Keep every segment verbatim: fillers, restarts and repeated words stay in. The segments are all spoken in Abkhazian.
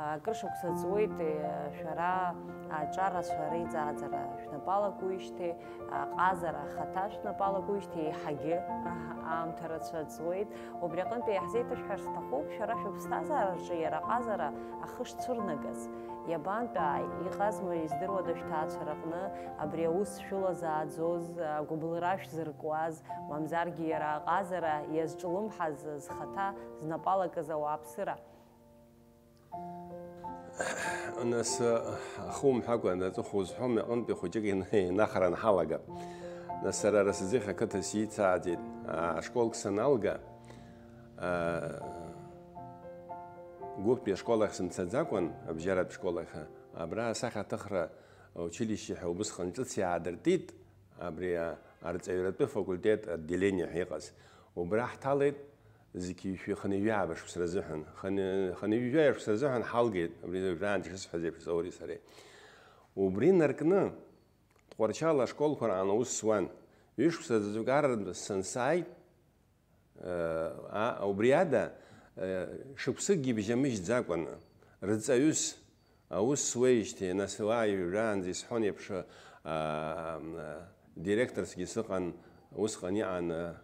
Акыр шықәса ҵуеит, шәара аҿарацәа реиҵааӡара шәнапы алакуижьҭеи, аҟазара ахаҭа шәнапы алакуижьҭеи еиҳагьы аамҭа рацәа ҵуеит. Убри аҟынтәи иаҳзеиҭашәҳәар сҭахуп, шәара шәыԥсҭазаараҿы иара аҟазара ахы шцәырнагаз. Иабантәааи, иҟазма издыруада шәҭаацәа рыҟны абри аус шәылазааӡоз, агәыбылра шәзыркуаз, мамзаргьы иара аҟазара иазҿлымҳаз зхаҭа знапы алакыз ауааԥсыра? Нас, ахы умҳәакәа, аҵыхәа узҳәом, аҟынтәи хәыҷык ин-, инахаран ҳалагап. Нас сара Расаӡыхь ақыҭа сицааӡеит, ашколк саналга, гәыԥтәи ашкол ахь сымцаӡакәан, абжьаратә школ ахь, абра асахьаҭыхра училище ҳәа убысҟан ҿыц иаадыртит, абри а-, арҵаҩратәы факультет отделение ҳәа иҟаз. Убра ҳҭалеит зқьи жәшәи хынҩажәи шықәса рзыҳәан. Хынҩ-, хынҩажәи жәаҩа шықәса рзыҳәан ҳалгеит, абри уажәраанӡа ишысҳәаз еиԥш, Заури сареи. Убри наркны, Тҟәарчал ашколқәа раан аус зуан. Ҩышықәса заҵәык арратә сансааит, а, убри ада, а, шықәсыкгьы бжьамыжьӡакәаны, рҵаҩыс аус зуеижьҭеи, нас уааи ҩажәаанӡа исҳәон еиԥш, а, директорсгьы сыҟан, усҟан иҟан, а,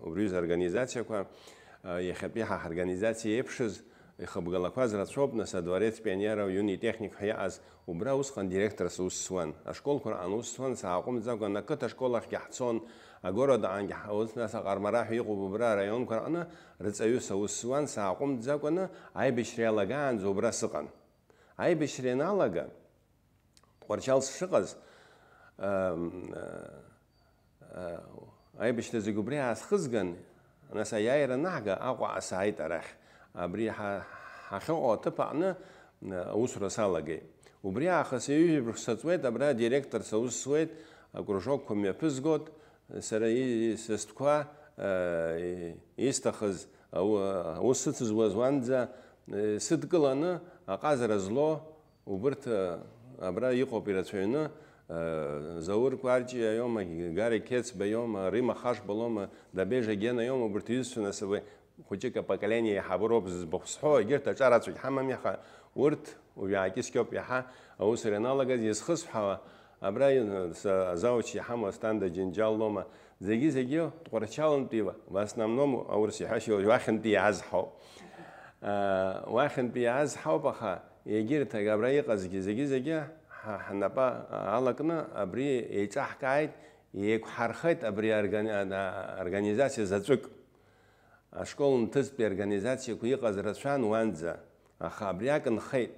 убри аҩыза организациақәа, а, иахьатәи ҳа ҳорганизациа еиԥшыз, ихыбгалақәаз рацәоуп, нас, адворец пионеров, юный техник ҳәа иҟаз, убра усҟан директорс аус зуан. Ашколқәа раан аус зуан, сааҟәымҵӡакәа, ақыҭа ашкол ахьгьы ҳцон, агород аҟангьы ҳ-, ус, нас, Аҟармара ҳәа иҟоуп убра араионқәа рҟны, рҵаҩыс аус зуан, сааҟәымҵӡакәаны аибашьра иалагаанӡа убра сыҟан. Аибашьра ианалага, Тҟәарчал сшыҟаз, ам, а, а, аибашьра зегь убри аасхызган, нас аиааира анаҳга, Аҟәаҟа сааит арахь. Абри ҳа-, ҳахьыҟоу аҭыԥ аҟны, а, аусура салагеит. Убри аахыс ҩажәа шықәса ҵуеит, абра директорс аус зуеит, акружокқәа мҩаԥызгоит, сара и-, и-, са стәқәа, а, и-, исҭахыз ау-, аус сыцызуаз уанӡа, э, сыдкыланы аҟазара злоу Убырҭ, а, абра иҟоуп ирацәаҩны, а, Заур Кәарҷиа иоума, Гарик Қьецба иоума, Рима Хашба лоума, Дабежа Гена иоума, убырҭ иҩызцәа, нас, уи хәыҷык апоколение еиҳабыроуп зыӡбахә сҳәо, егьырҭ аҿарацәагь ҳамами, аха урҭ уажәы аакьыскьоуп иаҳа аусура ианалагаз. Изхысҳәаауа, абра, а, са-, азауч иҳамоу Асҭанда Џьынџьал лоума, зегьы-зегьы Тҟәарчалынтәи, в основном, аурыс иҳәашьа, уахьынтәи иааз ҳауп. А, уахьынтәи иааз ҳауп, аха Егьырҭ абра иҟазгьы зегьы-зегьы ҳа ҳнапы алакны абри еиҿаҳкааит, еиқәҳархеит абри органи-, а, организациа заҵәык. Ашкол нҭыҵтәи организациақәа иҟаз рацәан уанӡа, аха абриак нхеит.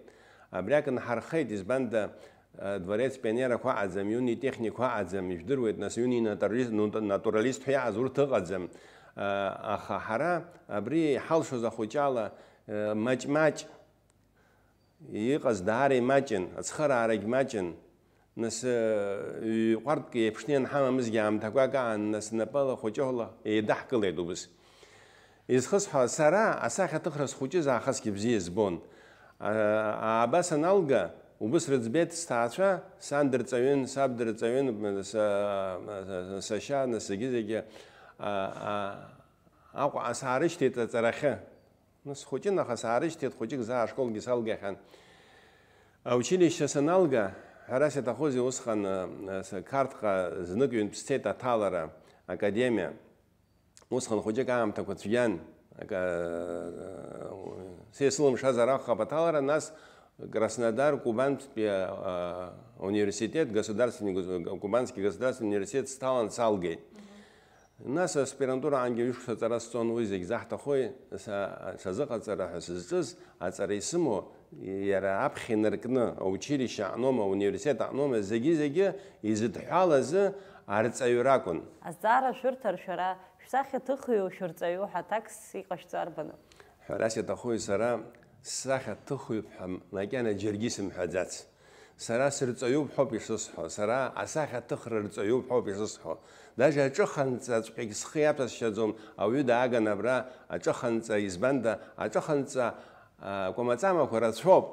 Абриак нҳархеит, избанда, а, дворец пионерақәа аҟаӡам, иуни техникқәа аҟаӡам, ижәдыруеит, нас иуни натуралист, натуралист ҳәа иааз урҭ ыҟаӡам. А, аха ҳара абри иҳалшоз ахәыҷала, а, маҷ-маҷ Иҟаз даара имаҷын, ацхыраарагь маҷын. Нас, ҩ-ҟәардәк еиԥшны ианҳамамызгьы аамҭақәак аан, нас напала хәыҷыла еидаҳкылеит убыс. Изхысҳәааз, сара асахьаҭыхра схәыҷыз аахысгьы бзиа избон. А-, ааба саналга, убыс рыӡбеит сҭаацәа, сан дырҵаҩын, саб дырҵаҩын, са-, сашьа, нас зегьы-зегьы, а-, а-, Аҟәаҟа саарышьҭит аҵарахьы. Нас схәыҷын, аха саарышьҭит, хәыҷык заа ашколгьы салгахьан. Аучилишьче саналга, ҳәарас иаҭахузеи, усҟан, э, с-, Қарҭҟа знык-ҩынтә сцеит аҭалара, академиа. Усҟан хәыҷык аамҭақәа цәгьан, ак-, э, са исылымшазар акәхап аҭалара, нас Краснодар, Кубантәи, э, университет, государственный гос-, Кубанский государственный университет сҭалан салгеит. Нас аспирантураҟангьы ҩышықәса аҵара сҵон, уи зегь заҳҭахуи, са-, сазыҟаҵара ҳәа сызҿыз, аҵара исымоу, иара аԥхьа инаркны, аучилишьче аҟноума, ауниверситет аҟноума, зегьы-зегьы изыдҳәалаз арҵаҩра акәын. Азҵаара шәырҭар шәара, шәсахьаҭыхҩу, шәырҵаҩу ҳәа аҭакс иҟашәҵо арбану? Ҳәарас иаҭахуи, сара сахьаҭыхҩуп ҳәа макьана џьаргьы исымҳәаӡац. Сара сырҵаҩуп ҳәоуп ишысҳәо, сара асахьаҭыхра рҵаҩуп ҳәоуп ишысҳәо. Даже аҿыханҵаҵәҟьагь схы иаҭәасшьаӡом, ауаҩы дааган абра аҿыханҵа, избанда, аҿыханҵа, а, кәамаҵамақәа рацәоуп.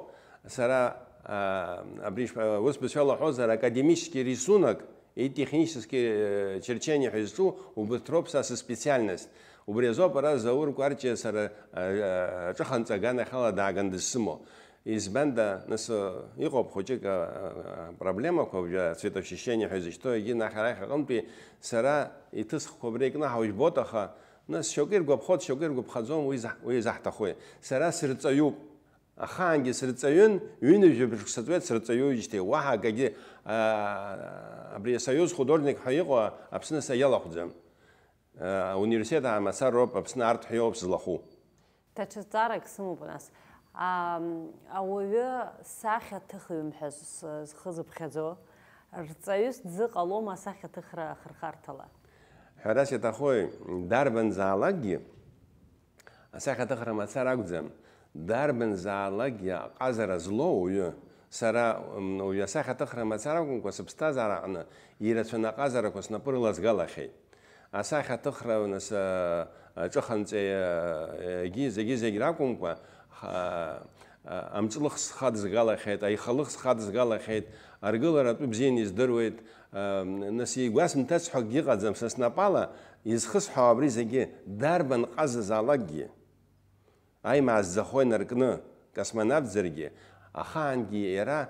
Сара, а, абри ишԥа-, ус бызшәа лаҳәозар, академический рисунок и технический, э, черчение ҳәа изҿу убырҭ роуп са сыспециальность. Убри азоуп ара Заур Кәарҷиа сара, а, а, аҿыханҵа аганахьала дааган дызсымоу. Избанда, нас, а, иҟоуп хәыҷык, а, а, проблемақәа, уажәы цветоочищение ҳәа изышьҭоу, егьи нахь арахь аҟынтәи сара иҭысхқәо абри икнаҳау жәбоит, аха, нас, шьоукы иргәаԥхоит, шьоукы иргәаԥхаӡом, уи зах-, уи изаҳҭахуи? Сара сырҵаҩуп. Ахаангьы сырҵаҩын, ҩынҩажәа шықәса ҵуеит сырҵаҩуижьҭеи, уаҳа акгьы, аа, абри асоиуз художник ҳәа иҟоу Аԥсны сагьалахәӡам. Э, ауниверситет аамацароуп Аԥсны арҭ ҳәа иоуп сызлахәу. Даҽа зҵаарак сымоуп, нас. Ам, ауаҩы сахьаҭыхҩым ҳәа з-, зхы зыԥхьаӡо, рҵаҩыс дзыҟалома асахьаҭыхра ахырхарҭала? Ҳәарас иаҭахои, дарбанзаалакгьы асахьаҭыхра мацара акәӡам, дарбанзаалакгьы аҟазара злоу уаҩы, сара, м, уаҩы асахьаҭыхра мацара акәымкәа, сыԥсҭазаара аҟны ирацәаны аҟазарақәа снапы рылазгалахьеит. Асахьаҭыхра, нас, а, аҿыханҵеи, а, егьи зегьы-зегь ракәымкәа, ха-, а, амҵлых схадызгалахьеит, аихалых схадызгалахьеит, аргыларатәы бзианы издыруеит, а, нас игәасымҭац ҳәа акгьы ыҟаӡам, са снапала изхысҳәаау абри зегьы, дарбан ҟазазаалакгьы. Аимаа зӡахо инаркны, космонавтзаргьы, ахаангьы иара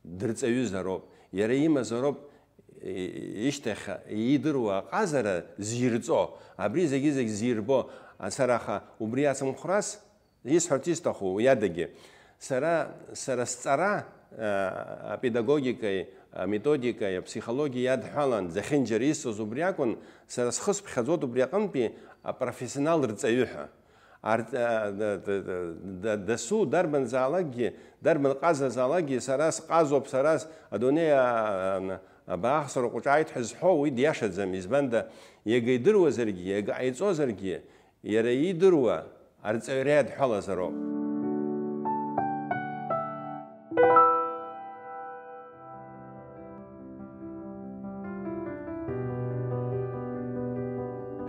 дырҵаҩызароуп, иара имазароуп, и-, ишьҭахь иидыруа аҟазара зирҵо, абри зегьы-зегь зирбо, а, сара аха убри ацымхәрас, исҳәарц исҭаху уи адагьы, сара, сара сҵара, а, апедагогикаи, аметодикаи, апсихологиеи иадҳәалан, зехьынџьара исҵоз убри акәын, сара схы сыԥхьаӡоит убри аҟынтәи апрофессионал рҵаҩы ҳәа. Арҭ, а, да, да, да, да, дасу дарбанзаалакгьы, дарбан ҟазазаалакгьы, сара сҟазоуп, сара с-, адунеи, а, а, абаахсра ҟәыҿааит ҳәа зҳәо уи диашаӡам, избанда, иага идыруазаргьы, иага ҟаиҵозаргьы, иара иидыруа арҵаҩра иадҳәалазароуп.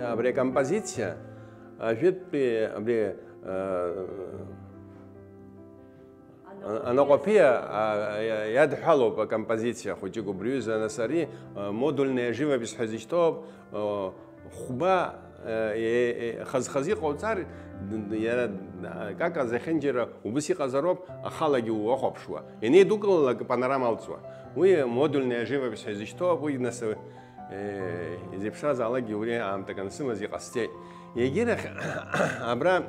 Абри акомпозициа, ажәытәтәи, абри, э, анаҟәаԥиа, а, иа-, иадҳәалоуп акомпозициа хәыҷык убри аҩыза, нас ари, э, модульная живопись ҳәа изышьҭоуп, э, хәба, э, е-, е-, хаз-хаз иҟауҵар, д-, д-, иара, а, кака зехьынџьара убыс иҟазароуп, ахалагьы уахәаԥшуа. Ианеидукылалак панорама алҵуа. Уи модульная живопись ҳәа изышьҭоуп, уи нас, э, изеиԥшразаалакгьы убри аамҭак ансымаз иҟасҵеит. Егьирахь, абра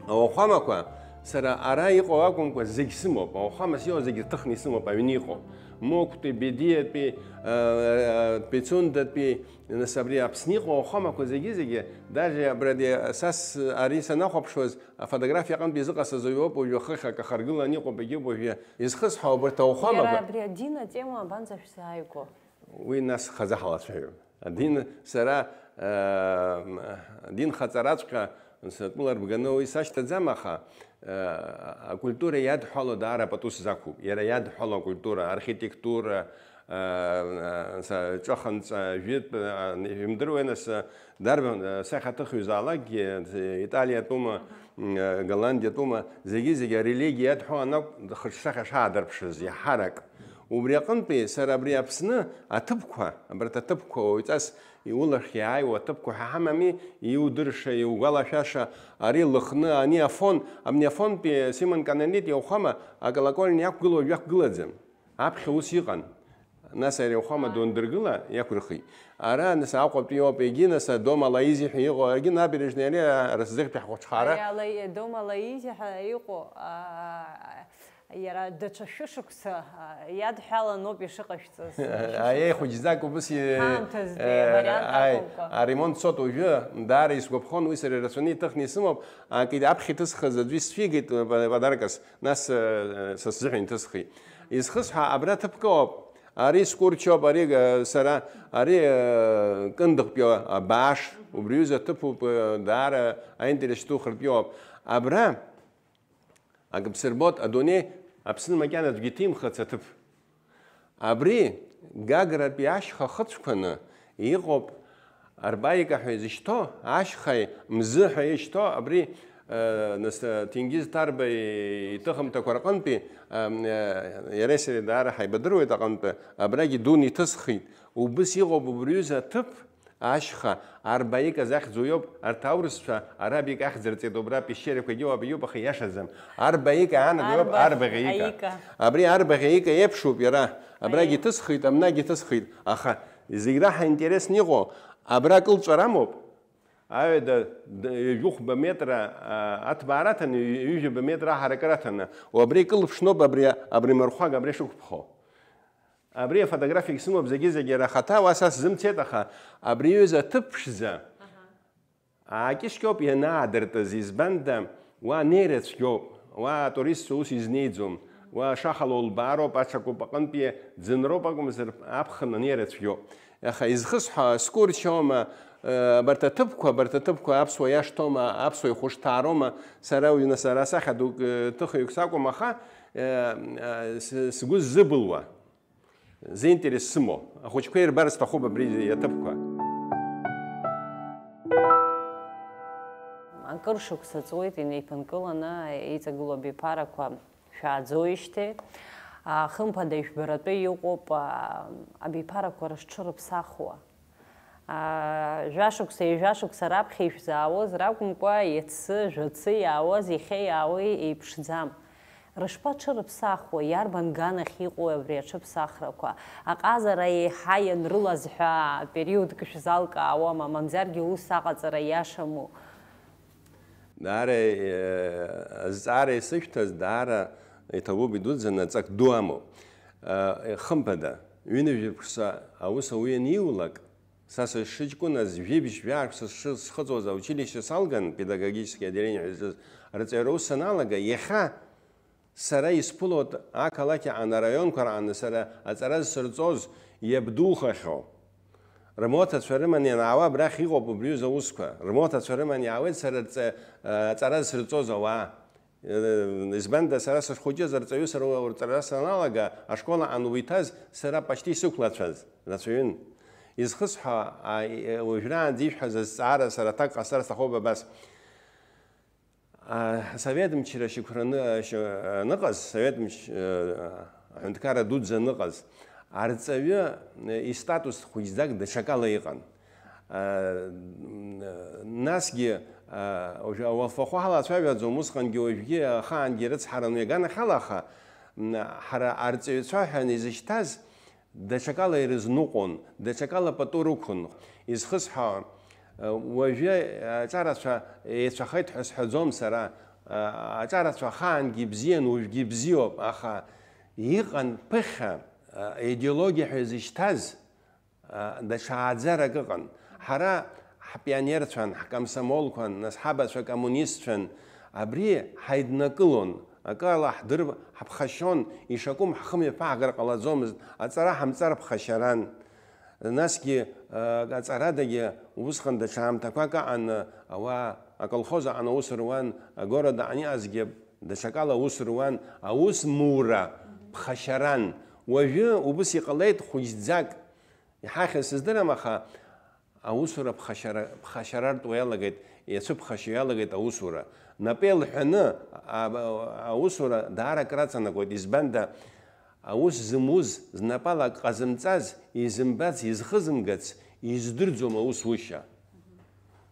ауахәамақәа, сара ара иҟоу акәымкәа, зегь сымоуп. Ауахәамас иҟоу зегь рҭыхны исымоуп, аҩны иҟоу. Мықәтәи, Бедиатәи, э, э, Пицундатәи, нас абри Аԥсны иҟоу ауахәамақәа зегьы-зегьы, даже абра ди-, са с-, ари санахәаԥшуаз, афотографиа аҟынтә изыҟасҵаз уаҩоуп, уажәы хыхь акы ахаргыланы иҟоуп, егьиуп уажәы изхысҳәаау абарҭ ауахәамақәа. Иара абри адин атема абанӡа шәзааиго? Уи нас хазы ҳалацәажәап. Адин, сара, э, адин хаҵараҵәҟьа сатәыла рбганы уи сашьҭаӡам, аха, э, акультура иадҳәало даара пату сзақәуп. Иара иадҳәало акультура, архитектура, э, э, са-, ҿаханҵа, жәытә, э, ижәымдыруеи нас, э, дарбан, э, сахьаҭыхҩызаалакгьы, э, Италиатәума, м, э, Голландиатәума, зегьы-зегьы арелигиа иадҳәо анакә, хыҿсахьа шаадырԥшыз, иаҳарак. Убри аҟынтәи сара абри Аԥсны аҭыԥқәа, абарҭ аҭыԥқәа уаҩҵас иулахь иааиуа аҭыԥқәа ҳәа ҳамами, иудырша, иугәалашәаша, ари Лыхны, ани Афон, абни Афонтәи Симон Канелит иауахәама аколокольни иақәгылоу жәахәгылаӡам. Аԥхьа ус иҟан. Нас ари ауахәама дундыргыла иақәырхит. Ара, нас, Аҟәатәи иоуп, егьи, нас, Дом Алаизи ҳәа иҟоу, аргьы набережни ари, а, Рассдыхьтәи ҳхәаҽхара. Ари Алаи-, Дом Алаизи ҳәа иҟоу, а, иара даҽа шәышықәса, а, иадҳәаланоуп ишыҟашәҵаз. Аиеи, хәыҷӡак убыс и-, ҳаамҭазтәи э, вариант аи, акәымкәа. Аремонт цот уажәы, даара исгәаԥхон, уи сара ирацәаны иҭыхны исымоуп, акы аԥхьа иҭысхыз аӡәы исцәигеит, э, па-, подаркас, нас, э, са сзыҳәан иҭысхит. Изхысҳәа абра ҭыԥк ыҟоуп, ари скәырчоуп, ари, э, сара, ари, э, Кындыхтәи абааш, убри ҩыза ҭыԥуп, э, даара аинтерес ду хыртәиоуп. Абра, акы бсырбот, адунеи Аԥсны макьана аӡәгьы иҭимхыц аҭыԥ. Абри Гагратәи ашьха хыцәқәаны иҟоуп, Арбаика ҳәа изышьҭоу, ашьхеи мзы ҳәа ишьҭоу, абри, э, нас, э, Ҭенгиз Ҭарба иҭыхымҭақәа рҟынтәи, э, э, иареи сареи даара ҳаибадыруеит аҟынтәи, абрагьы дуны иҭысхит. Убыс иҟоуп убри ҩыза аҭыԥ, ашьха, арбаика захьӡу иоуп, арҭ аурысцәа арабика ахьӡырҵеит, убра пещерақәагьы уаб иоуп, аха ииашаӡам. Арбаика аанаго иоуп, арбаӷь аика. Арбаӷь аика. Абри арбаӷь аика еиԥшуп иара. Абрагь Аиеи. Иҭысхит, амнагь иҭысхит, аха зегь раҳа интересны иҟоу, абра кылҵәар амоуп, аҩада д-, ҩажәихәба метра, а, аҭбаара аҭаны, ҩ-, ҩажәаба метра аҳаракыра аҭаны, убри кылԥшноуп абри, абри мархәага абри шықәԥхо. Абри афотографиагь сымоуп зегьы-зегьы рахаҭа, уа са сзымцеит, аха абри аҩыза аҭыԥ ԥшӡа Аҳа. Аакьышьқьоуп ианаадыртыз, избанда, уа анеира цәгьоуп, уа атуристцәа ус изнеиӡом, уа ашахала улбаароуп, аҽа кәыпа аҟынтәи ӡынроуп акәымзар, аԥхын анеира цәгьоуп. Аха изхысҳәа, скәырчома, э, абарҭ аҭыԥқәа, абарҭ аҭыԥқәа аԥсуа иашҭома, аԥсуа ихәышҭаарома, сара уҩны, сара сахьа дук, э, ҭыхҩык сакәым, аха, э, э, с-, сгәы ззыбылуа, зинтерес сымоу ахәыҷқәа ирбар сҭахуп абри аҭыԥқәа. Акыр шықәса ҵуеит инеиԥынкыланы иҵагылоу абиԥарақәа шәааӡоижьҭеи. А, хымԥада ижәбаратәы иҟоуп, а, абиԥарақәа рызҽырыԥсахуа. А, жәашықәса, ҩажәашықәса раԥхьа ишәзаауаз ракәымкәа, иацы, жәацы иаауаз, иахьа иаауеи еиԥшӡам. Рышԥаҽырыԥсахуеи, иарбан ганахь иҟоуи абри аҽыԥсахрақәа? Аҟазара еиҳа ианрылаз ҳәа периодк шәзалкаауама, мамзаргьы ус аҟаҵара иашаму? Даара, э, азҵаара исышәҭаз даара иҭабуп, идуӡӡаны аҵак ду амоуп. Э, хымԥада, ҩынҩажәа шықәса аус ауаҩы аниулак, са сышыҷкәыназ, жәибжь-жәаа шықәса сшы-, схыҵуаз аучилище салган, педагогическое отделение ҳәа зҿыз, рҵаҩра аус саналага, иахьа сара исԥылоит ақалақь аҟны, араионқәа рҟны сара аҵара зсырҵоз иабдухахьоу. Рмоҭацәа рыманы ианаауа абрахь иҟоуп убри аҩыза аусқәа. Рмоҭацәа рыманы иаауеит сара рҵа-, аҵара зсырҵоз ауаа. Избанда, сара сышхәыҷыз, арҵаҩы сара урҵара саналага, ашкол аҟны уиҭаз сара почти исықәлацәаз рацәаҩын. Изхысҳәа, а, уажәраанӡа ишәҳәаз азҵаара сара аҭак ҟасҵар сҭахуп абас. А, асовет мчра шьақәраны, шьа-, аныҟаз, асовет мч-, э, аҳәынҭқарра дуӡӡа аныҟаз, арҵаҩы, э, истатус хәыҷӡак даҽакала иҟан. А, м, насгьы, а, уажәы ауалфахәы ҳалацәажәаӡом, усҟангьы уажәгьы ахаангьы ирыцҳаран уи аганахьала, аха, м, ҳара арҵаҩцәа ҳәа изышьҭаз, даҽакала ирызныҟәон, даҽакала пату рықәын. Изхысҳәаауа, уажәы аҿарацәа еицәахеит ҳәа сҳәаӡом сара. Аҿарацәа ахаангьы ибзиан, уажәгьы ибзиоуп, аха иҟан ԥыхьа, идеологиа ҳәа изышьҭаз, даҽа ааӡарак ыҟан. Ҳара ҳпионерцәан, ҳкомсомолқәан, нас ҳабацәа коммунистцәан, абри ҳаиднакылон, акы ала ҳдыр-, ҳаԥхашьон, ишакәым ҳхы мҩаԥаҳгар ҟалаӡомызт, аҵара ҳамҵар ԥхашьаран. Насгьы, а, аҵарадагьы усҟан даҽа аамҭақәак аҟан, ауаа аколхоз аҟны аус руан, агород аҟны иҟазгьы даҽакала аус руан, аус мура ԥхашьаран. Уажәы убыс иҟалеит хәыҷӡак. Иҳахьыз сыздырам, аха аусура ԥхашьара, ԥхашьарартә иалагеит, иацәыԥхашьо иалагеит аусура. Напы еилҳәаны, а-, а-, аусура даара акраҵанакуеит, избанда, аус зымуз, знапала ак ҟазымҵаз, изымбац, изхызымгац, издырӡом аусушьа.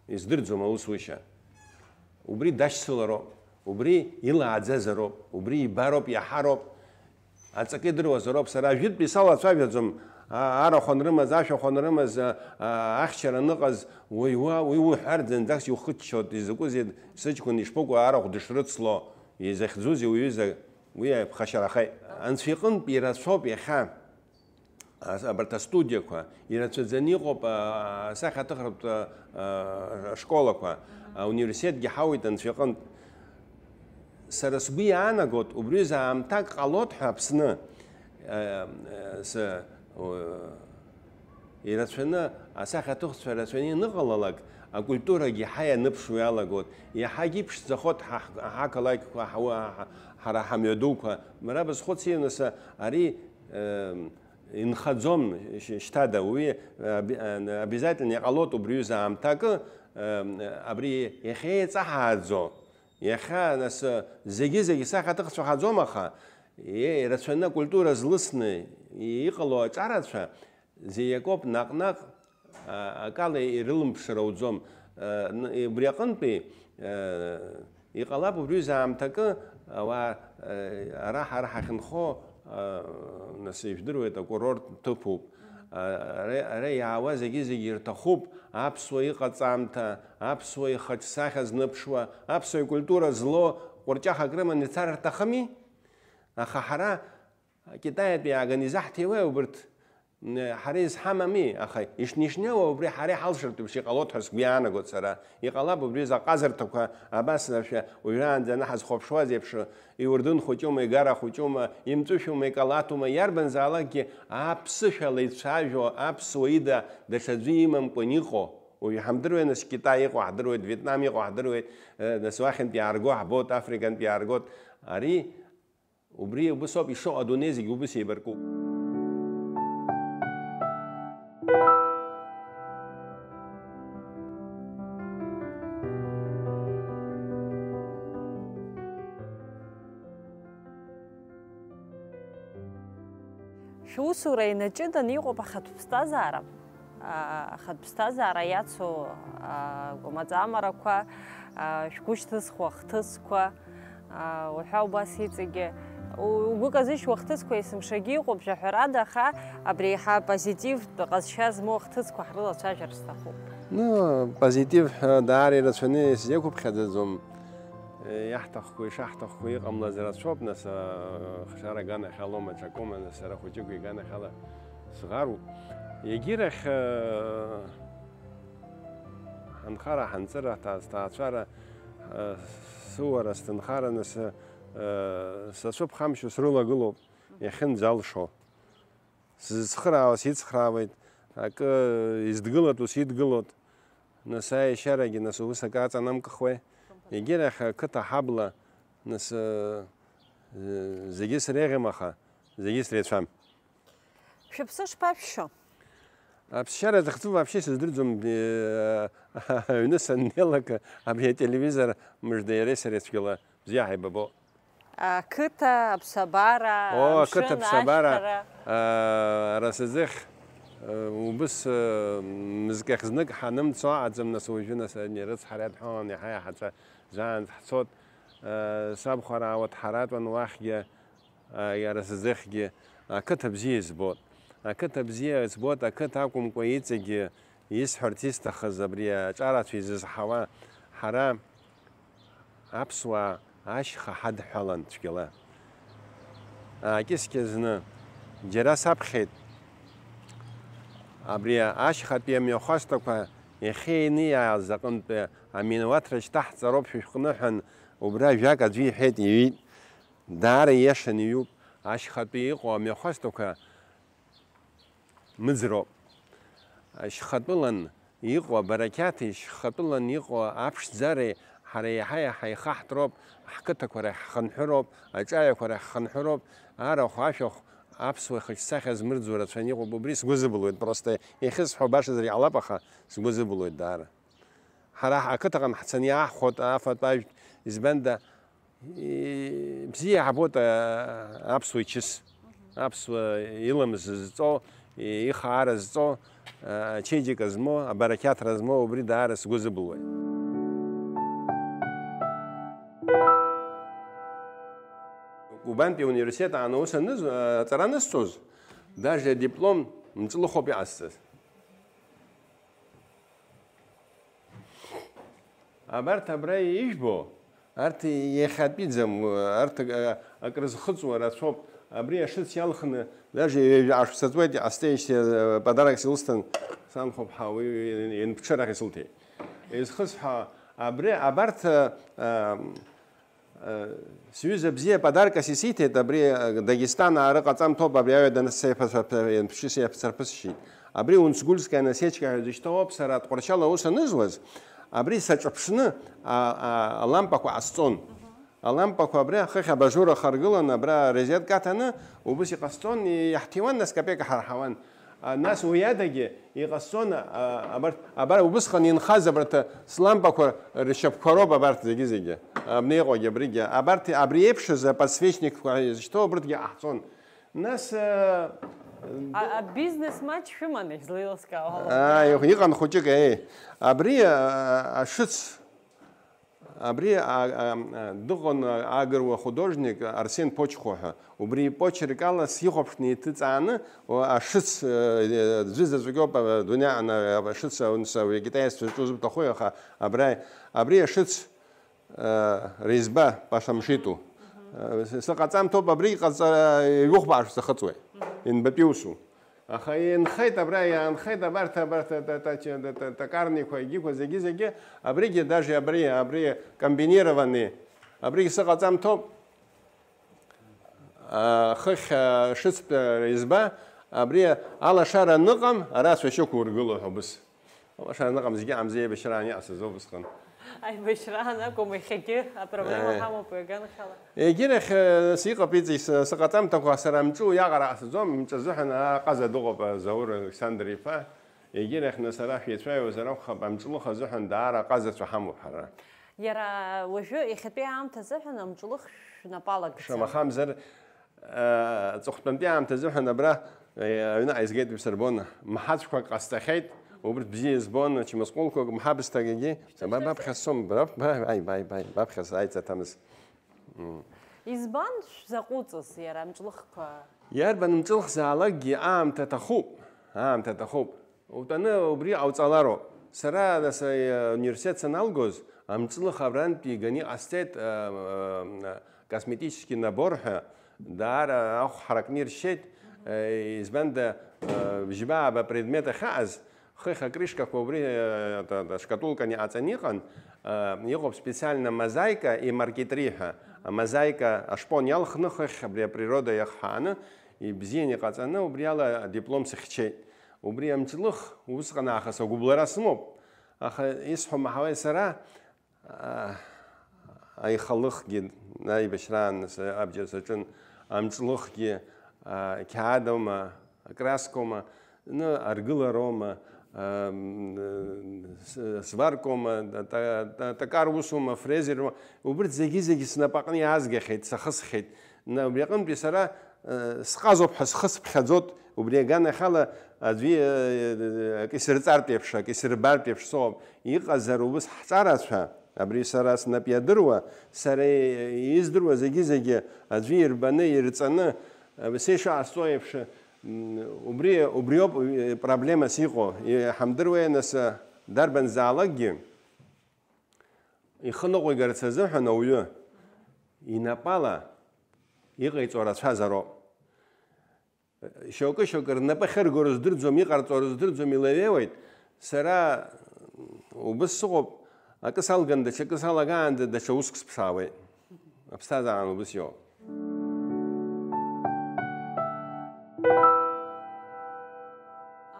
Издырӡом аусушьа. Убри дашьцылароуп, убри илааӡазароуп, убри ибароуп, иаҳароуп. Аҵакы идыруазароуп, сара ажәытәтәи салацәажәаӡом, а-, арахә анрымаз, ашәахә анрымаз, а-, а-, ахьчара аныҟаз, уи уа, уи уҳәар, зынӡаск иухыччоит, изакәызеи, сыҷкәын ишԥыкәу арахә дышрыцло, изахьӡузеи уҩыза, уи ааиԥхашьарахеит. Анцәа иҟынтә ирацәоуп иахьа. Ас-, абарҭ астудиақәа ирацәаӡаны иҟоуп, а, асахьаҭыхратә, а, а, школақәа, ауниверситетгьы ҳауеит Анцәа иҟынтә. Сара сгәы иаанагоит, убри азы аамҭак ҟалоит ҳәа Аԥсны, а, а, с-, о, ирацәаны, асахьаҭыхцәа рацәаны ианыҟалалак, акультурагьы иаҳа ианыԥшуа иалагоит, иаҳагьы иԥшӡахоит ҳа-, ҳақалақьқәа, ҳа-, ҳа-, ҳара ҳамҩадуқәа. Мра бызхәыци, нас, ари, ем, инхаӡом ш-, шьҭада, уи, аби-, а, обязательно иҟалоит убри аҩыза аамҭакы, ем, абри иахьа еиҵаҳааӡо, иахьа, нас, зегьы-зегьы сахьаҭыхцәа хаӡом, аха, е-, ирацәаны акультура злысны иҟало аҿарацәа зегь акоуп наҟ-наҟ Акала ирылымԥшыр ауӡом. Убри аҟынтәи, иҟалап убри аҩыза аамҭакы, ауаа, ара ҳара ҳахьынхо, нас ижәдыруеит, акурорттә ҭыԥуп. Ара, ара иаауа зегьы-зегьы ирҭахуп, аԥсуа иҟаҵамҭа, аԥсуа ихаҿсахьа зныԥшуа, аԥсуа икультура злоу ҟәырҷахак рыманы ицар рҭахыми? Аха ҳара Китаиатәи иааганы изаҳҭиуеи убырҭ? М, ҳара изҳамами, аха ишнишнеиуа убри ҳара иҳалшартә еиԥш иҟалоит ҳәа сгәы иаанагоит сара. Иҟалап убри аҩыза аҟазарҭақәа абас, нашәа, уажәраанӡа аны ҳазхәаԥшуаз еиԥш, иуардын хәыҷума, игара хәыҷума, имҵәышәума, икалаҭума, иарбанзаалакгьы аԥсышәала ицәажәо аԥсуа ида даҽаӡәы имамкәан иҟоу. Уажә иҳамдыруеи, нас, Китай иҟоу ҳдыруеит, Вьетнам иҟоу ҳдыруеит, э, нас уахьынтә иаарго ҳбоит, Африкантә иааргоит. Ари Убри убыс ауп ишыҟоу, адунеи зегьы убыс еибаркуп. Шәусура инаҷыданы иҟоуп ахатә ԥсҭазаара. Ахатә ԥсҭазаара иацу, а, гәамаҵамарақәа, а, шәгәышьҭызхуа ахҭысқәа, а, уҳәа убас иҵегьы. У-, угәы казышьуа ахҭысқәа есымшагьы иҟоуп, жәаҳәарада, аха абри еиҳа позитивтә ҟазшьа змоу ахҭысқәа ҳрылацәажәар сҭахуп. Ну, позитив ҳәа даара ирацәаны исзеиқәыԥхьаӡаӡом. Иаҳҭахқәоу, ишаҳҭахқәоу иҟамлаз рацәоуп, нас, а, хшара аганахьалоума, ҽакоума, нас сара хәыҷык иганахьала сӷаруп. Егьирахь, э, ҳанхара, ҳанҵыра, ҳҭаа-, сҭаацәара, э, сыуара, сҭынхара, нас, э, сацәыԥхамшьо срылагылоуп, иахьынӡалшо. Сзыцхраауа сицхраауеит, акы изҭгылатәу сидгылоит. Нас аешьарагьы, нас, ус акы аҵанамкыхуеи? Егьирахь ақыҭа ҳабла, нас, э, э, зегьы среиӷьым, аха зегьы среицәам. Шәыԥсы шԥашәшьо? Аԥсшьара захьӡу вообще сыздырӡом, э, аҩны саннеилак, абри ателевизор мыжда иареи сареи цәгьала бзиа ҳаибабо. Ақыҭа, аԥсабара, О, амшын, ақыҭа, аԥсабара, ашьҭара. А, ара саӡыхь, э, убыс, э, мызкахь знык ҳанымцо аӡам, нас уажәы, нас, ани рыцҳара иадҳәалан иаҳа-иаҳаҵәа заанӡа ҳцот, э, сабхәараа уа дҳаратәан уахьгьы, а, иара саӡыхьгьы ақыҭа бзиа избот. Ақыҭа бзиа избот, ақыҭа акәымкәа иҵегьы исҳәарц исҭахыз абри аҿарацәа изызҳауа, ҳара аԥсуаа ашьха ҳадҳәалан цәгьала. Аакьыскьа зны џьара саԥхьеит. Абри ашьхатәи амҩахәасҭақәа иахьа иниааз аҟынтәи аминауаҭра шьҭаҳҵароуп шәышәҟәныҳәан, убра жәак аӡәы иҳәеит, иҩит. Даара ииашаны иҩуп, ашьхатәи иҟоу амҩахәасҭақәа мыӡроуп. Шьхатәылан иҟоу абарақьаҭи шьхатәылан иҟоу аԥшӡареи ҳара иаҳа-иаҳа ихаҳтроуп, ҳқыҭақәа рахь ҳхынҳәыроуп, аҿаҩақәа рахь ҳхынҳәыроуп, арахә, ашәахә, аԥсуа ихаҿсахьа змырӡуа рацәаны иҟоуп, убри сгәы зыбылуеит, просто иахьысҳәо башазар иҟалап, аха сгәы зыбылуеит даара. Ҳара ҳ-, ақыҭаҟны ҳцаны иааҳхәоит афатә ажәтә, избанда, и-, бзиа иаҳбоит, а, аԥсуа ичыс, аԥсуа иламыс зҵо, и-, ихаара зҵо, а, ачеиџьыка змоу, абарақьаҭра змоу, убри даара сгәы зыбылуеит. Кубантәи ауниверситет аан аус аныз-, а, аҵара анысҵоз, даже адиплом мҵлыхоуп иҟасҵаз. Абарҭ абра ижәбо, арҭ иахьатәиӡам, арҭ ак-, акрызхыҵуа рацәоуп. Абри ашыц иалхны, даже ҩажәа ашықәса ҵуеит, иҟасҵеижьҭеи, э, подарок силысҭан, санхәыԥҳа уи ианԥҽырахь исылҭеит. Изхысҳәаауа, абри, абарҭ, э, э, Сҩыза бзиа подаркас исиҭеит, абри, Дагестанаа рыҟаҵамҭоуп, абри аҩаданы сеиԥацәа-, ианԥшьы сеиԥцарԥысшьеит. Абри Унцгульская насечка ҳәа изышьҭоу ауп, сара Тҟәарчал аус анызуаз, абри саҿыԥшны, а, а, алампақәа ҟасҵон. Алампақәа абри ахыхь абажур ахаргыланы, абра розетка аҭаны, убыс иҟасҵон, иаҳҭиуан, нас капека ҳарҳауан. А, нас уи адагьы иҟасҵон, а, абарҭ, абар, убысҟан инхаз абарҭ слампақәа ршьапқәа роуп абарҭ зегьы-зегьы. Абни иҟоугьы абригьы. Абарҭ, абри еиԥшыз аподсвечникқәа изышьҭоу абарҭгьы ҟаҳҵон. Нас, а, А, а бизнес маҷ шәыман, излеилыскаауа ала. Ааи, иҟан хәыҷык, еи. Абри, а, ашыц, абри, а, а, а, дыҟан, а, агыруа художник Арсен Почхо ҳәа. Убри ипочерк ала сихәаԥшны иҭыҵааны, о, ашыц, э, э, аӡәы заҵәык ауп, а, дунеи аҟны, а, ашыц аунца, уи акитаеццәа зҿу зыбҭахуи, аха абра, абри ашыц, э, реизба Пашамшиту. Э, с-, сыҟаҵамҭоуп, абри иҟаҵара, иҩыхәбаашәа сахыҵуеит. Инбатәи усу. Аха инхеит абра, иаанхеит абарҭ, абарҭ, та-, та-, та-, та-, та-, токарникқәа, егьиқәа, зегьы-зегьы, абригьы даже абри, абри комбинированный, абригьы сыҟаҵамҭоуп. А, хыхь, а, шыцтәи реизба, абри алашара аныҟам, ара ацәашьы ықәургыло ҳәа убыс. Алашара аныҟам, зегьы амзеибашьраан иҟасҵаз убысҟан. Аибашьраан акәым, иахьагьы апроблема Э. ҳамоуп уи аганахьала. Егьирахь, э, сиҟаԥиҵеит, с-, сыҟаҵамҭақәа сара амҿы уиаҟара ҟасҵаӡом, мҿы азыҳәан аҟаза дыҟоуп, а, Заур Александр-иԥа. Егьирахь, нас, ара шәеицәаҩуазар акәхап, амҿлых азыҳәан даара аҟазацәа ҳамоуп ҳара. Иара уажәы иахьатәи аамҭа азыҳәан амҿлых шәнапы алагӡам. Шамахамзар, э, аҵыхәтәантәи аамҭа азыҳәан абра, э, аҩныҟа изгеит ибсырбон. Мҳаҵәқәак ҟасҵахьеит, убырҭ бзиа избон, ачмазҟәылқәак, мҳабысҭагагьы. Ба-, баԥхьа сцом, ба-, ба-, ааи, бааи, бааи, баԥхьа сааит, саҭамыз. М. Избан шәзаҟәыҵыз иара амҿлыхқәа? Иарбан мҿлыхзаалакгьы аамҭа аҭахуп, аамҭа аҭахуп. Утәаны убри ҟауҵалароуп. Сара, нас, э, ауниверситет саналгоз, амҿлых абрантәи иганы иҟасҵеит, э, э, косметический набор ҳәа, даара ахә ҳаракны иршьеит, э, избанда, э, бжьба-ааба предмет ахьааз, хыхь акрышкақәа убри, э, та-, та-, шкатулкан иҟаҵаны иҟан, э, иҟоуп специально мозаика и маркетри ҳәа. Амозаика ашпон иалхны хыхь абри априрода иахҳәааны, ибзиан иҟаҵаны, убри ала адиплом сыхьчеит. Убри амҿлых усҟан аахыс агәыбылра сымоуп, аха исҳәо маҳауеи сара, аа, аихалыхгьы, аибашьраан абџьар саҿын, амҿлыхгьы, аа, қьаадоума, акраскоума, ны, аргылароума, аа, м, с-, сваркоума, та-, та-, токар усума, фрезерума, убырҭ зегьы-зегьы снапаҟны иаазгахьеит, сахысхьеит. На, убри аҟынтәи сара, э, сҟазоуп ҳәа схы сыԥхьаӡоит, убри аганахьала аӡәы, э, акы исырҵартә еиԥш, акы исырбартә еиԥш соуп. Иҟазар убыс ҳҿарацәа, абри сара снап иадыруа, сара издыруа зегьы-зегьы аӡәы ирбаны, ирҵаны, э, сеишаҟасҵо еиԥш, м, убри, убриоуп, э, проблемас иҟоу. Иҳамдыруеи, нас, э, дарбанзаалакгьы ихы ныҟәигарц азыҳәан ауаҩы инапала иҟаиҵо рацәазароуп. Шьоукы-шьоукы рнапы ахьырго рыздырӡом, иҟарҵо рыздырӡом, илеиҩеиуеит. Сара убыс сыҟоуп, акы салган, даҽакы салагаанда, даҽа уск сԥшаауеит. Аԥсҭазаараан убыс иоуп.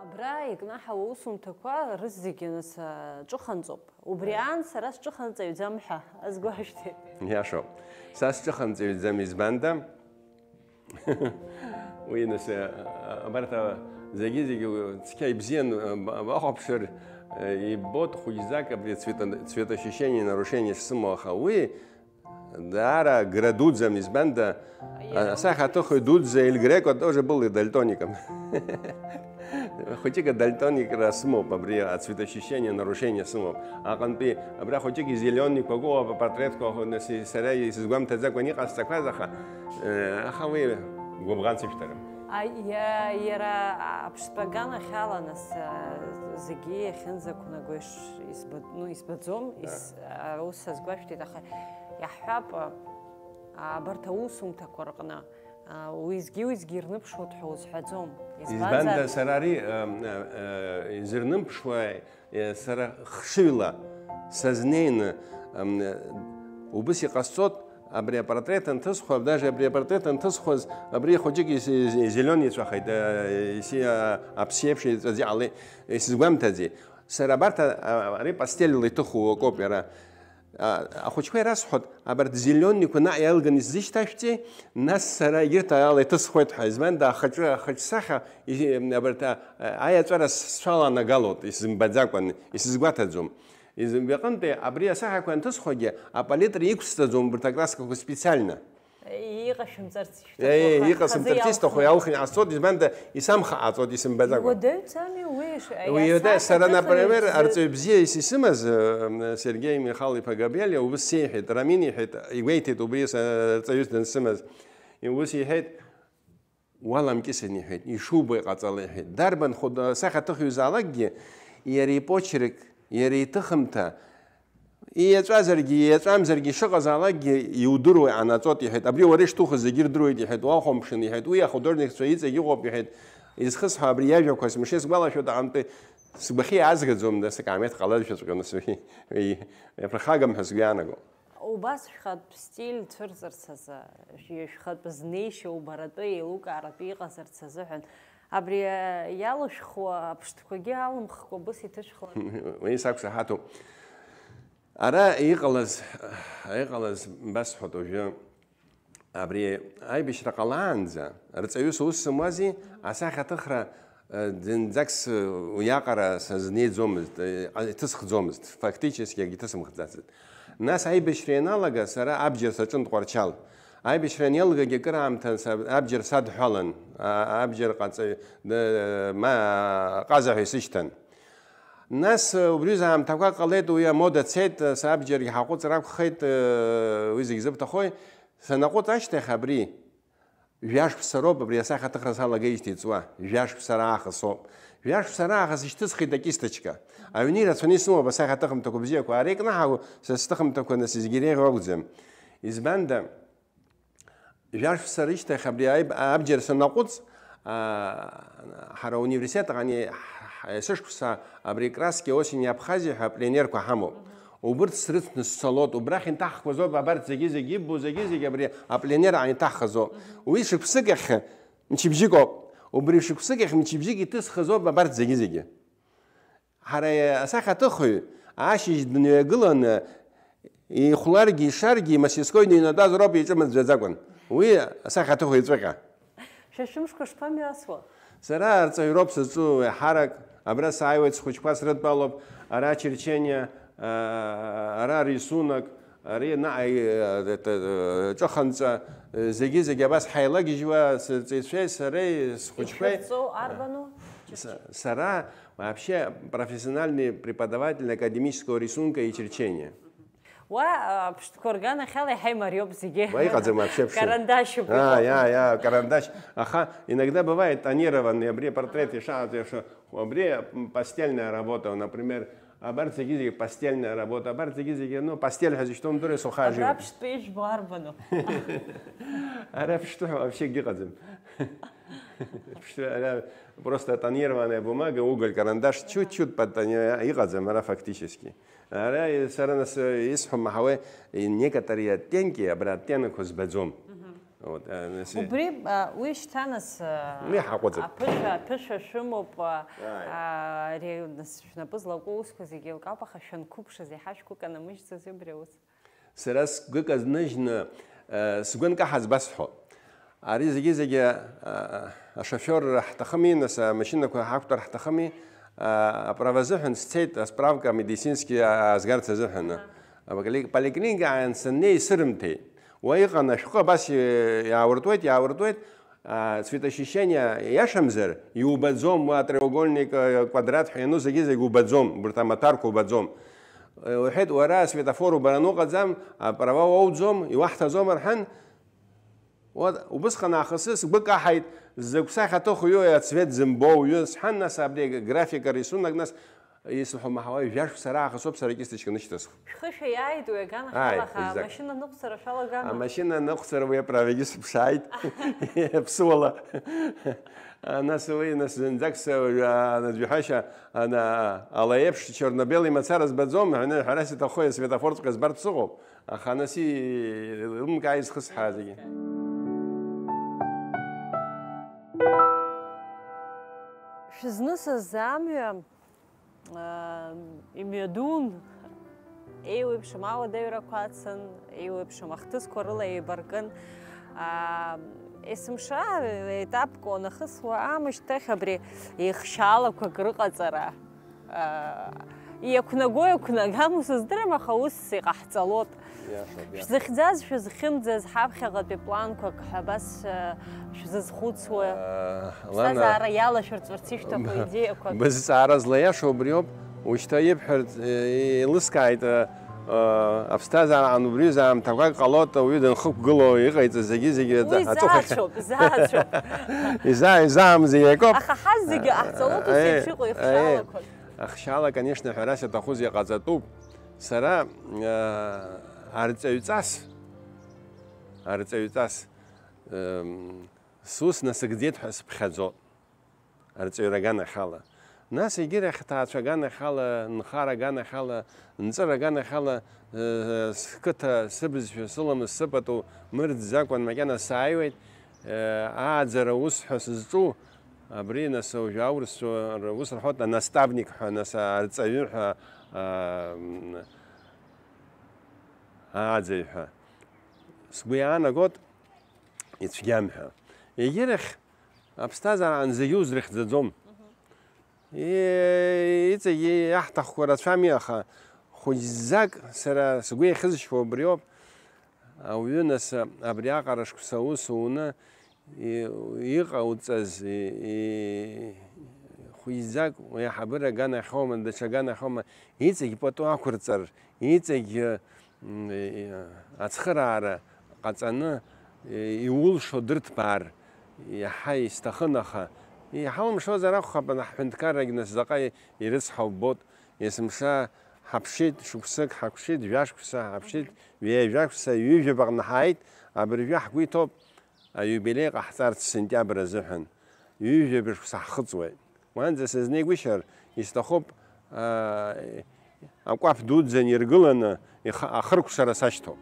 Абра икнаҳау аусумҭақәа рызегьы, нас, аҿыханҵоуп. Убри аан сара сҿыханҵаҩӡам ҳәа азгәашәҭеит. Иашоуп. Са сҿыханҵаҩӡам, избанда? Уи, нас, а, а, абарҭ, а, зегьы-зегьы цқьа ибзиан, а, ба-, бахәаԥшыр, а, иббоит хәыҷӡак абри цвето-, цветоощущение нарушение шсымоу, аха уи даара гра дуӡӡам, избанда, а, асахьаҭыхҩы дуӡӡа Эль Греко тоже был и дальтоником. Хәыҷык адальтоникра сымоуп, абри ацветоощущение нарушение сымоуп. Аҟынтәи абра хәыҷык изеленникәа ыҟоуп апортретқәа, нас сара исызгәамҭаӡакәан иҟасҵақәаз, аха, э, аха уи гәыбӷан сышәҭарым. А, иа-, иара аԥштәы аганахьала, нас, а, зегьы иахьынӡақәнаго иш-, избо-, ну, избаӡом, Да. ис-, а, ус сазгәашәҭеит, аха иаҳҳәап, а, абарҭ аусумҭақәа рҟны, а, уеизгьы-уеизгьы ирныԥшуеит ҳәа узҳәаӡом. Избанда Избанзар, сара ари, а, а, а, изырнымԥшуа, а, сара хшыҩла сазнеины, а, убыс иҟасҵоит, абри апортрет анҭысхуа, даже абри апортрет анҭысхуаз, абри хәыҷык ис-, ис-, зеленый ицәахеит, э, иси, а, аԥсы еиԥш иҵәаӡа иҟалеит, исызгәамҭаӡеит. Сара абарҭ, а, а, ари пастельла иҭыху акоуп иара. А, ахәыҷқәа ирасҳәоит, абарҭ зеленникқәа наҟ иалганы исзышьҭашәҵеи, нас сара егьырҭ ала иҭысхуеит ҳәа, избанда ахаҿы, ахаҿсахьа, и-, абарҭ, а, аиаҵәара сцәаланагалоит, исымбаӡакәан, исызгәаҭаӡом. Изымбаҟынтәи абри асахьақәа анҭысхуагьы, апалитра иқәсҵаӡом убарҭ акраскақәа специально. Иҟашәымҵарц ишәҭаху, Е, иҟасымҵарц исҭаху иалхны иҟасҵоит, избанда исамхааӡоит, исымбаӡакәа. Иуадаҩӡами уи? Уи иуада-, сара, например, арҵаҩ бзиа ис-, исымаз, э, Сергеи Михал-иԥа Габелиа ус иҳәеит, Рамин иҳәеит, игәеиҭеит убри с-, арҵаҩыс дансымаз. Ус иҳәеит, уаламкьысын иҳәеит, ишубо иҟаҵала иҳәеит. Дарбан хәы-, сахьаҭыхҩызаалакгьы, иара ипочерк, иара иҭыхымҭа, ииаҵәазаргьы, ииаҵәамзаргьы, ишыҟазаалакгьы иудыруа иҟанаҵот иҳәеит. Абри уара ишҭухыз зегьы ирдыруеит иҳәеит, уахәамԥшын иҳәеит, уи ахудожникцәа иҵегь ыҟоуп иҳәеит. Изхысҳәо абри иажәақәа смышле сгәалашәоит аҟынтәи, сгәахьы иаазгаӡом, нас акаамеҭ ҟалазшәаҵәҟьаны сгәы иаԥырхагам ҳәа сгәы иаанаго. Убас шәхатә стиль цәырҵырц азы, шәхатә знеишьа убаратәы еилукааратәы иҟазарц азыҳәан, абри иалышәхуа аԥштәқәагьы алымхкәа быс иҭышәхлан. Уи сақәшаҳаҭуп. Ара иҟалаз, иҟалаз басҳәоит уажәы. Абри аибашьра ҟалаанӡа, рҵаҩыс ус сымуази, асахьаҭыхра, э, зынӡак с-, уиаҟара сазнеиӡомызт, э, иҭысхӡомызт, фактически акгьы ҭысымхӡацызт. Нас аибашьра ианалага, сара абџьар саҿын Тҟәарчал. Аибашьра ианалгагьы акыраамҭа са-, абџьар садҳәалан, а-, абџьар ҟаҵаҩ, д-, ма-, ҟаза ҳәа исышьҭан. Нас, э, убри аамҭақәа ҟалеит, уи амода цеит, э, сабџьаргьы ҳаҟәыҵыр акәхеит, э, уи зегь зыбҭахои? Санаҟәыҵ ашьҭахь абри, жәашықәса роуп абри асахьаҭыхра салагеижьҭеи иҵуа, жәашықәса раахыс ауп. Жәашықәса раахыс ишьҭысхит акисточка. Аҩны ирацәаны исымоуп асахьаҭыхымҭақәа бзиақәа, ара икнаҳау са сҭыхымҭақәа нас зегьы иреиӷьу акәӡам. Избанда, жәашықәса рышьҭахь абри аиб-, абџьар санаҟәыҵ, аа, ҳара ауниверситет аҟны ҳ-, ҳ-, есышықәса абри Краски осени Абхазиа ҳәа апленерқәа ҳамоуп. Убырҭ срыцны сцалот, убрахь инҭаҳхуазоуп абарҭ зегьы-зегьы иббо, зегьы-зегьы абри апленер аҟны иҭаҳхызоуп. Уи шықәсык ахь мчыбжьык ауп. Убри шықәсык ахь мчыбжьык иҭысхызоуп абарҭ зегьы-зегьы. Ҳара асахьаҭыхҩы ашьыжь дныҩагыланы, ихәларгьы ишаргьы, имастерскои дыҩнатәазароуп иҿы мыӡәӡәаӡакәан. Уи асахьаҭыхҩы иҵәыҟьа. Шәа шәымшқәа шԥамҩасуа? Сара арҵаҩроуп сызҿу еиҳарак, абра сааиуеит, схәыҷқәа срыдтәалоуп, ара черчение, а, ара рисунок, ари наҟ-, э, это, э, ҿыханҵа, э, зегьы-зегьы абас ҳаилагьежьуа, сырҵаҩцәеи сареи, схәыҷқәеи. Ишәырҵоу арбану? С-, сара вообще профессиональный преподаватель академического рисунка и черчения. Уа, а, аԥштәқәа рганахьала иаҳа имариоуп зегьы. Уа иҟаӡам вообще аԥшьа. Карандашуп. А, иҟоу. Я, я, карандаш. Аха, иногда бывает тонированный, абри апортрет ишаҳаҭ, иаша-, абри, м, постельная работа, например, абарҭ зегьы-зегьы постельная работа, абарҭ зегьы-зегьы, ну, постель ҳәа зышьҭоу мдыруеи, сухаживание. Абра аԥштәы ижәбо арбану? Ара аԥштәы ҳәа вообще акгьы ыҟаӡам. Аԥштәы, ара просто тонированная бумага, уголь, карандаш, чуть-чуть подтони-, иҟаӡам ара фактически. Ара сара нас исҳәо маҳауеи, некоторые оттенки, абра оттенок збаӡом. Мгм. Вот, э, нас и- Убри, а, уи шьҭа нас, а, Уи ҳаҟәыҵып. Аԥышәа, аԥышәа шәымоуп, а, Ааи. А, ари нас шәнапы злаку аусқәа зегьы еилкаауп, аха шәанқәыԥшыз, иаҳа шәгәы канамыжьӡози убри аус? Сара сгәы казныжьны, э, сгәы нкаҳаз басҳәо. Ари зегьы-зегьы, э, ашофер ҳҭахыми, нас амашьынақәа ҳақәтәар ҳҭахыми, э, аправа азыҳәан сцеит, асправка медицинский аазгарц азыҳәан. Аха. Аполи-, поликлиника ааин саннеи исырымҭеит. Уа иҟан ашәҟәы абас и-, иаауртуеит, иаауртуеит, а, цветоочищение иашамзар, иубаӡом, уа треугольник, э, квадрат ҳәа иану зегьы-зегь убаӡом, убарҭ амаҭәарқәа убаӡом. Э, уҳәеит, уара асветофор убараны уҟаӡам, аправа уоуӡом, иуаҳҭаӡом рҳәан, вот, убысҟан аахысы сгәы каҳаит, закә сахьаҭыхҩу ацвет зымбо уаҩы, сҳәан, нас абри графика рисунок, нас исҳәо маҳауа, жәашықәса раахыс ауп сара акисточка нышьҭысхуа. Шәхы шәаиааит уи аганахьала, Ааи, аха exact. Амашьына ныҟәцара шәалагама? Амашьына аныҟәцара уи аправагьы сыԥшааит, ԥсуала. А, нас уи, нас зынӡак са, а, аӡәы ҳәашьа, ана, ала еиԥш черно-белый мацара збаӡом, ҳәа, ҳәарас иҭаххои, асветофорҵәҟьа збартә сыҟоуп. Аха нас и-, илымкаа изхысҳәаа зегьы. Шәызнысыз амҩа, аа, имҩадун, еиуеиԥшым ауадаҩрақәа ацын, еиуеиԥшым ахҭысқәа рыла еибаркын. Аа, есымша етапк уанахысуа аамышьҭахь абри еихшьаалақәак рыҟаҵара, аа, Иақәнаго иақәнагам, ус здырам, аха ус иҟаҳҵалот. Иашоуп, иашоуп. Шәзыхьӡаз, шәызхьымӡаз, ҳаԥхьаҟатәи планқәак ҳәа абас, э, шәзызхәыцуа. Э, Ԥсҭазаара иалашәырҵәарц ишәҭаху идеиақәак. Бызҵаара злаиашоу убриоуп, ушьҭа ибҳәарц, э, еилыскааит, э, э, аԥсҭазаараҟны убри заамҭақәак ҟалоит, ауаҩы данхықәгылоу иҟаиҵаз зегьы-зегьы Уи аҵыхәахь. заацәоуп, заацәоуп. Изаа-, изаам зегьы акоуп. Аха ҳазегьы ҟаҳҵалот ус Э, еиԥш иҟоу э. ихшьаалақәак. Ахшьала, конечно, ҳәарас иаҭахузеи, ҟаҵатәуп. Сара, э, арҵаҩҵас, арҵаҩҵас, эм, сус насыгӡеит ҳәа сыԥхьаӡоит, арҵаҩра аганахьала. Нас егьырахь ҭаацәа аганахьала, нхара аганахьала, нҵыра аганахьала, э, сқыҭа, сыбызшәа, сыламыс, сыпату мырӡӡакәан макьана сааиуеит, э, ааӡара ус ҳәа сызҿу, абри нас уажәы аурысцәа рус рҳәоит анаставник ҳәа, нас арҵаҩы ҳәа, а, м, ааӡаҩ ҳәа. Сгәы иаанагот ицәгьам ҳәа. Егьырахь аԥсҭазаараан зегьы узрыхьӡаӡом. Е-, иҵегь иаҳҭахқәа рацәами, аха хәыҷӡак сара сгәы иахьызшьуа убриоуп. Ауаҩы нас абриаҟара шықәса аус уны и-, иҟауҵаз, и-, и-, хәыҷӡак уи аиҳабыра аганахьоума, даҽа аганахьоума, иҵегь пату ақәырҵар, иҵегь, м, и-, ацхыраара ҟаҵаны, и-, иулшо дырҭбаар, иаҳа исҭахын, аха иҳалымшозар акәхап, ҳҳәынҭқаррагь нас заҟа ирыцҳау ббот, есымша ҳаԥшит, шықәсык ҳақәшит, жәашықәса ҳаԥшит, ҩажәа шықәса, ҩажәаба аҟны ҳааит, абыржәы ҳгәы иҭоуп, аиубилеи ҟаҳҵарц сентиабр азыҳәан, ҩажәаба шықәса ҳхыҵуеит. Уанӡа сызнеигәышьар, исҭахуп, аа, акәаԥ дуӡӡа ниргыланы, ихы-, ахыркәшара сашьҭоуп.